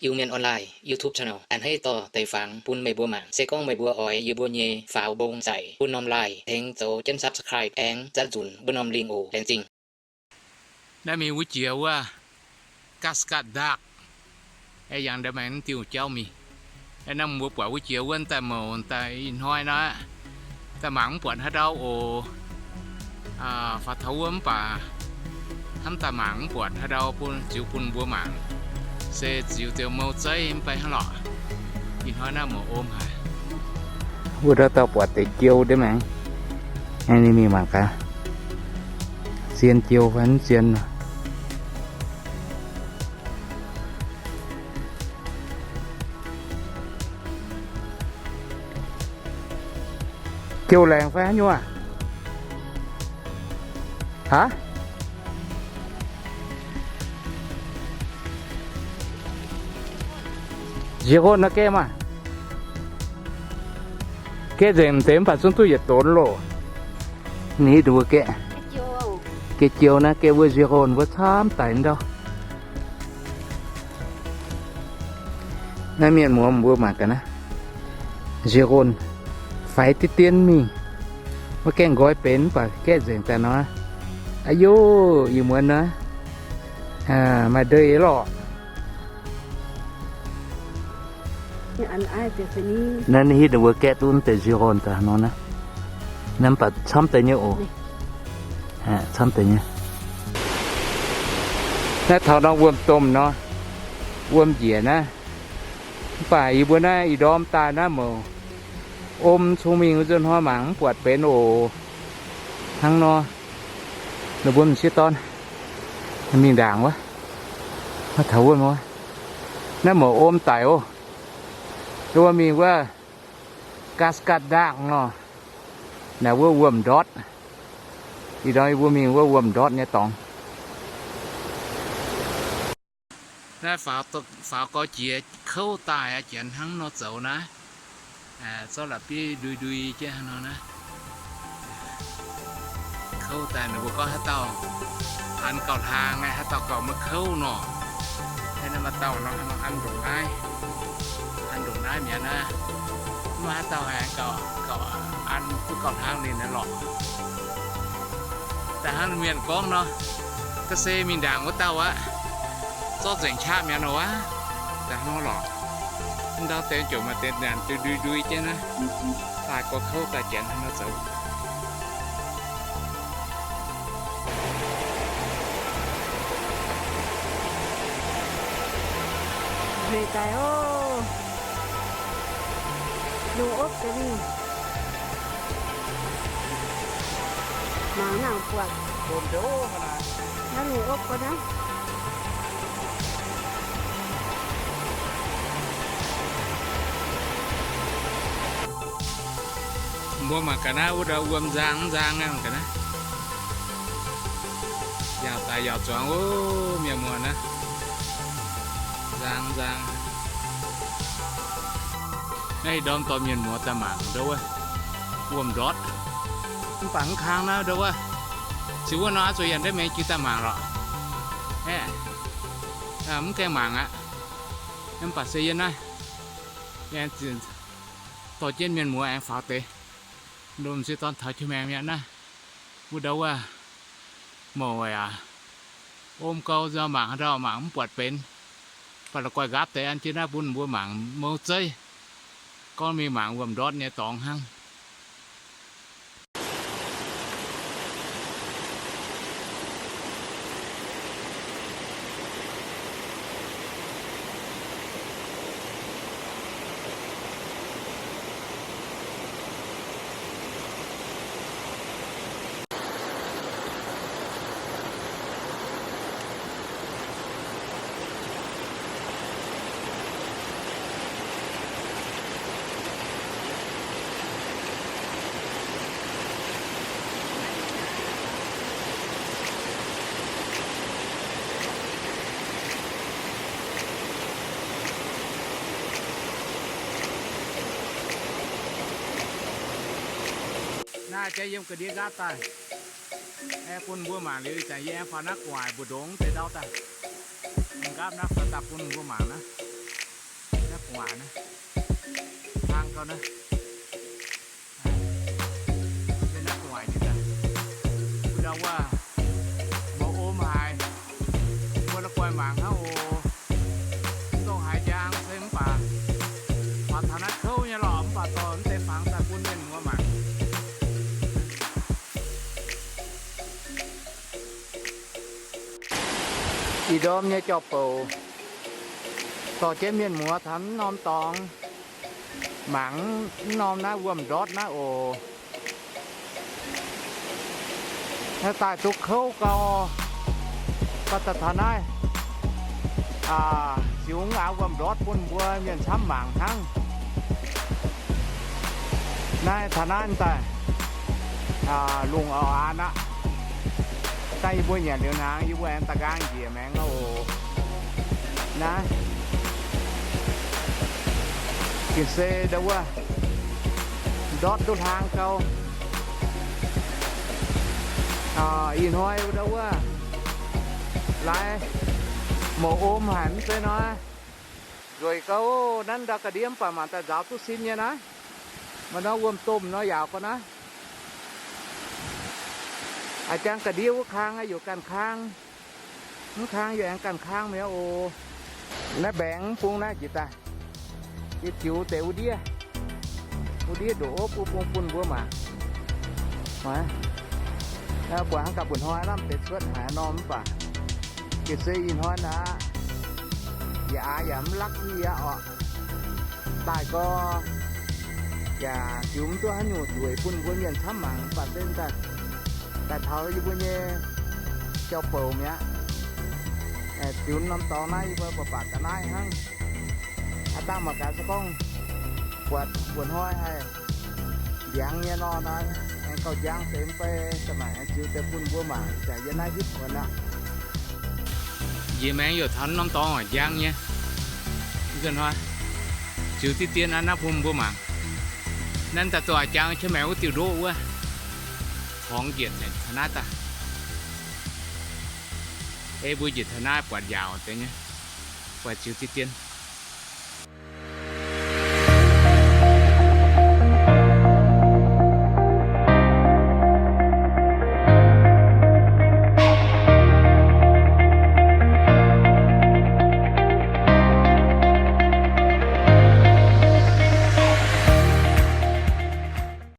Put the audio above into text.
Iu-Mienh Online YouTube channel a'hneiv dorh deix fangx bun meih mbuo mangc. Se gorngv meih mbuo oix yie mbuo nyei faaux mbong nzaic bun norm like tengx zoux jienv subscribe aengx zatv nzunc wuov norm link oc. Laengz zingh. Naaiv mingh wuov jiex wuov Cascade Dark. Aeqv, yangh nda'maengx diuh jauv mingh. Aeqv, naaiv mbuo buatc wuov jiex wuov daaih mouc daaih ih hnoi naaiv, daaih mangc mv buatc haaix ndau oc. Faaux taux wuov mv baac hnamv daaih mangc mv buatc haaix ndau bun ziux bun mbuo mangc. Se ziux ziouc mou zeiv mv bei hnangv lorqc. Ih hnoi naaiv mouc om haic. Wuov ndau dauh buatc deix jiou nda'maengx. Ninh mingh mangc gaax. Zien jiou fai mv zien. Jiou laengz fai haaix nyungc aac? Aav? Ziex hon nor gaeqv maah. Gaeqv nzengc deix mv baac zungv duqv yietc donx loh. Ni duqv gaeqv. Gaeqv jiou naaiv gaeqv wuov ziex hon wuov camv daic ndau. Naaiv mienh muoz mbuo mangc gaax naaiv. Ziex hon faix diqv dien mingh. Maiv gaengh nqoi benx mv baac gaeqv nzengc daaih nor. Aa yoh, ih muonz naaiv maaih ndeic lorqc. Naaiv hitv ninh mbuo gaeqv duqv deix ziex hon daaih nor naaiv. Naaiv mv baac camv deix nyei oc. Camv deix nyei. Naaiv taux norm wuom-domh nor, wuom njiec naaiv. Mv baac yie mbuo naaiv ih ndorm daaih naaiv mouc om cong mingh wuov nzunc hnoi mangc mv buatc benx oc. Hnangv nor, ninh mbuo m'sieqv dorn mingh ndaangc wuov, taux wuov, naaiv mouc om daic oc. Wuov mingh wuov Cascade Dark nor, naaiv wuov wuom-ndortv. Ih ndorm yie mbuo mingh wuov wuom-ndortv nyei dorngx. Naaiv faaux gorx jiex kouv daaih aqv, janx hnangv nor zoux naaiv. Zorqv la'bieiv ndui ndui jienv hnangv nor naaiv. Kouv daaih ninh mbuo gorngv haaix dauh an gauh hlang, haaix dauh gauh maiv kouv nor. Naaiv maaih dauh nor hnangv nor an ndongc naaiv, an ndongc naaiv mi'aqv naaiv. Mv maaih haaix dauh haiz gauh, gauh an duqv gauh hlang ninh naaiv lorqc. Da'hnangv mienh gorngv nor, ga'sie mingh ndaangc wuov dauh aqv, zorqv nzengc qaqv mi'aqv nor wuov. Da'hnangv lorqc, ndau deix ziouc maaih deix nyanc ndui ndui ndui jienv naaiv, daaih gorx kouv daaih janx hnangv nor zoux. Hmei daaih oc. Lungh opv deix mingh. Mangc nangc buatc. Naaiv lungh opv ga'naaiv. Mbuo mangc ga'naaiv wuov ndau wuom nzang nzang naaiv, mangc ga'naaiv. Yaauc daaih yaauc zuangx oc, mienh muoz naaiv. Nzang nzang. Naaiv ndorm dorh mienh muoz daaih mangc ndau wuov wuom-ndortv. Mv baac mv kang naaiv ndau wuov. Se wuov nor zuqc yaac ndeic mengh jiex daaih mangc lorqc. Aeqv, mv gaengh mangc aqv. Mv baac se yie naaiv dorh jienv mienh muoz aengx faaux deix. Lomh m'sieqv dorn taux jienv maengx mi'aqv naaiv. Wuov ndau wuov, mouc aac, om gou nzauh mangc haaix ndau mangc mv buatc benx. Baac la'guaih nqaapv deix an jienv naaiv bun mbuo mangc mou zeiv. Gorngv mingh mangc wuom-ndortv nyei dorngx hnangv. Naaiv jaax yiem ga'ndiev nqaapv daaih, aengx bun mbuo mangc liuz, ih zanc yie aengx faaux naaiv gu'nguaaic mbu'ndongx deix ndau daaih. Nqaapv naaiv faaux daaih bun mbuo mangc naaiv. Maaic naaiv, hnangv gau naaiv, yie naaiv gu'nguaaic nyei daaih, wuov ndau wuov, mbuo om haaix, mbuo la'guaih mangc hnangv oc. Mv dongh haaix njang se mv baac, maaih taux naaiv kouv nyei lorqc, mv baac dorh mv deix fangx daaih bun mienh muoz mangc. Ih ndorm nyei jauv-bouc dorh jienv mienh muoz taux mv norm dorngx mangc mv norm naaiv wuom-ndortv naaiv oc. Naaiv daaih duqv kouv gau, gauh daaih taux naaiv, ziux aav wuom-ndortv bun mbuo mienh camv mangc hnangv. Naaiv taux naaiv daaih, lungh auv-aan aqv. Daaih yie mbuo nyanc liuz hnaangx, yie mbuo aengx daaih nqaang njiec maengx oc. Naaiv gengh se ndau wuov ndortv duqv hlang gau. Ih hnoi ndau wuov laaix mouc om haic mv zeiz nor, nzueic gau. Nanv ndau ga'ndiev mv baac mangc daaih nzaaux duqv sin nyei naaiv. Maaih norm wuom-domh nor yaauc gau naaiv. A'jang ga'ndiev wuov kang yaac ganh kang, mv kang yaac aengx ganh kang mi'aqv oc. Naaiv mbaengx mv bung naaiv njiec daaih, yie ziux deix wuov ndiev, wuov ndiev ndoqc opv wuov bung bun mbuo mangc. Buatc hnangv gaax mbu'hnoi lamh deix cuotv haaix norm mv baac, gengh se ih hnoi naaiv, yaac aav yaac mv lakv yie aqv orqc. Daaih gau, yaac ziux mv duqv haaix nyungc nzueic bun mbuo mienh camv mangc mv baac se daaih, daaih taux yie mbuo nyei jauv-bouc mi'aqv. Ziux norm dorngx naaiv yie mbuo baac baac ga'naaiv hnangv. Aav dangh mangc gaax se gorngv buatc mbu'hnoi haih ndiangx nyei nor, aengx gauh njang deix mv bei, da'maaic aengx ziux deix bun mbuo mangc. Ih zanc yie naaiv hitv muonz aqv. Njiec maengx youc taux norm dorngx njang nyei. Ih hnoi ziux diqv dien naaiv bun mbuo mangc. Nanv daaih doqc a'jang qiemx maengx wuov diuh ndoqv wuov, torngx njiec taux naaiv daaih. Ei mbuo njiec taux naaiv buatc yaauc deix nyei, buatc ziux diqv dien.